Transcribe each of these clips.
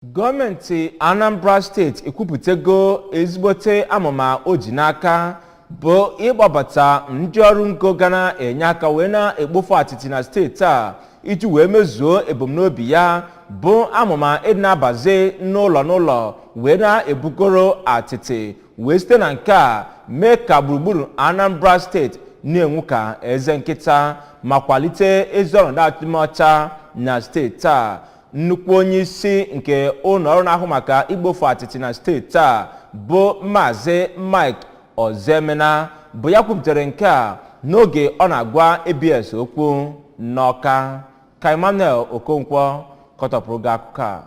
Gọọmenti Anambra Steeti ekwupụtago ezigbote amụma o ji n'aka bụ ịgbabata ndị ọrụ ngo ga na-enye aka wee na-ekpofu atịtị na steeti a iji wee mezuo ebumnobi ya bụ amụma ịdị na-abazi n'ụlọ n'ụlọ wee na-ebugoro atịtị, wee site na nke a mee ka gburugburu Anambra Steeti na-enwu ka eze nkịta ma kwalite ezi ọnọdụ adịmọcha na steeti a. Nnukwu onye isi nke ụlọ ọrụ na-ahụ maka ikpofu atịtị na steeti a bụ Maazị Mike Ozemena bụ ya kwupụtara nke a n'oge ọ na-agwa ABS okwu n'Ọka. Ka Emmanuel Okonkwo kọtọpụrụ gị akụkọ a.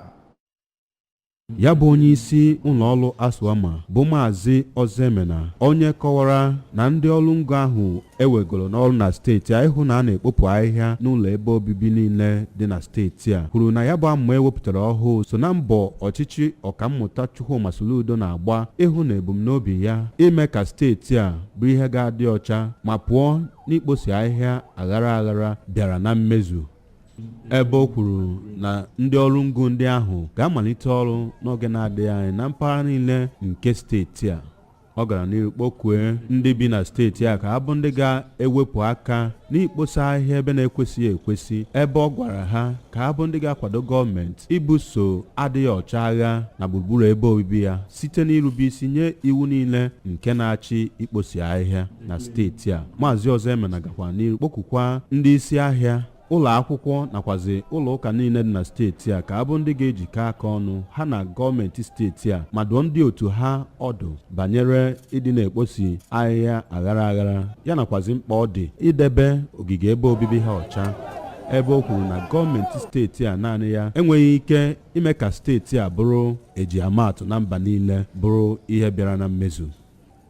Ya bụ onye isi ụlọọrụ ASWAMA bụ Maazị Ozemena, onye kọwara na ndị ọrụ ngo ahụ ewegoro n'ọrụ na steeti a ịhụ na a na-ekpopụ ahịhịa n'ụlọ ebe obibi niile dị na steeti a, kwuru na ya bụ amụma ewepụtara ọhụụ so na mbọ ọchịchị Ọkammụta Chukwuma Soludo na-agba ịhụ na ebumnobi ya ime ka steeti a bụ ihe ga-adị ọcha ma pụọ n'ikposi ahịhịa aghara aghara bịara na mmezu, ebe o kwuru na ndị ọrụ ngo ndị ahụ ga-amalite ọrụ n'oge na-adịghị anya na mpaghara niile nke steeti a. Ọ gara n'ihu kpọkue ndị bi na steeti a ka ha bụ ndị ga-ewepụ aka n'ikposa ahịhịa ebe na-ekwesịghị ekwesị, ebe ọ gwara ha ka ha bụ ndị ga-akwado gọọmenti ibuso adịghị ọcha agha na gburugburu ebe obibi ya site n'irube isi nye iwu niile nke na-achị ikposi ahịhịa na steeti a. Maazị Ozemena gakwa n'ihu kpọkukwa ndị isi ahịa, ụlọ akwụkwọ nakwazi ụlọ ụka niile dị na steeti a ka abụ ndị ga-ejikọ aka ọnụ ha na gọọmenti steeti a ma dụọ ndị otu ha ọdụ banyere ịdị na-ekposi ahịhịa aghara aghara, ya nakwazi mkpa ọ dị idebe ogige ebe obibi ha ọcha, ebe o kwuru na gọọmenti steeti a naanị ya enweghị ike ime ka steeti a bụrụ eji amaatụ na mba niile bụrụ ihe bịara na mmezu.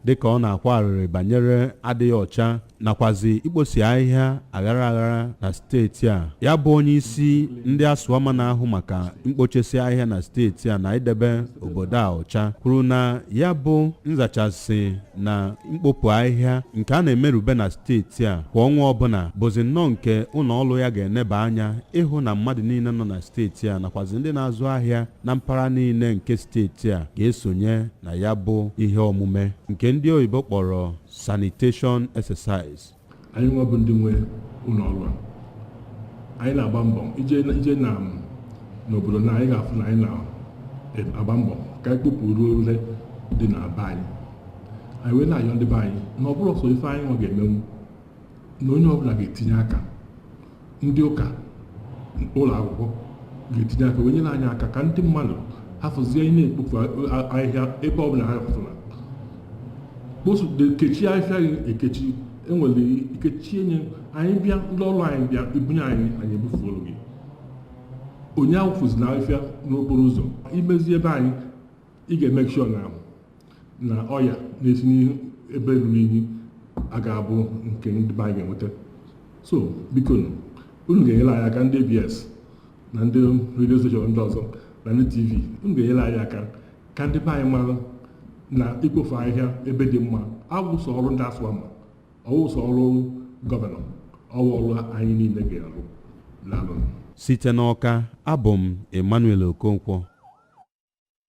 Dịka ọ na-akwa arịrị banyere adịghị ọcha nakwazi ikposi ahịhịa aghara aghara na steeti a, ya bụ onye isi ndị ASWAMA na-ahụ maka mkpochesi ahịhịa na steeti a na idebe obodo a ọcha kwuru na ya bụ nzachasị na mkpopụ ahịhịa nke a na-emerube na steeti a kwa ọnwa ọbụla bụzi nnọọ nke ụlọ ọrụ ya ga-eneba anya ịhụ na mmadụ niile nọ na steeti a nakwazi ndị na-azụ ahịa na mpaghara niile nke steeti a ga-esonye na ya bụ ihe omume nke ndị oyibo kpọrọ sanitation exercise. Anyị nwa bụ ndị nwe ụlọ ọrụ a, anyị na-agba mbọ ije na n'obodo na anyị ga-afụ na anyị na-agba mbọ ka anyị kpopụrụ ule dị na be anyị. Anyị wee na-ayọ ndị be anyị na ọ bụrụ sọ ife anyị nwa ga-emenwu, na onye ọbụla ga-etinye aka. Ndị ụka, ụlọ akwụkwọ ga-etinye aka wee nyere anyị aka ka ndị mmadụ hafụzie ị na-ekpofu ahịhịa ebe ọbụla ha fụtara. Kposu, kechie ahịhịa gị ekechi, enwere ikechie nye anyị. Bịa, ndị ọrụ anyị bịa ibunye anyị, anyị ebufuolu gị. Onye awụfụzi na ahịhịa n'okporo ụzọ. Imezi ebe anyị, ị ga-eme sure na ọya na-esi n'ihu ebe ruru unyi a ga-abụ nke ndị be anyị ga-enweta. So biko unu ga-enyere anyị aka, ndị ABS na ndị radio station ndị ọzọ na ndị TV, unu ga-enyere anyị aka ka ndị be anyị mara na ikpofu ahịhịa ebe dị mma awụsọ ọrụ ndị ASWAMA, ọwụsọ ọrụ gọvanọ, ọwụ ọrụ anyị niile ga-arụ. Daalụ. Site n'Ọka, abụ m Emmanuel Okonkwo.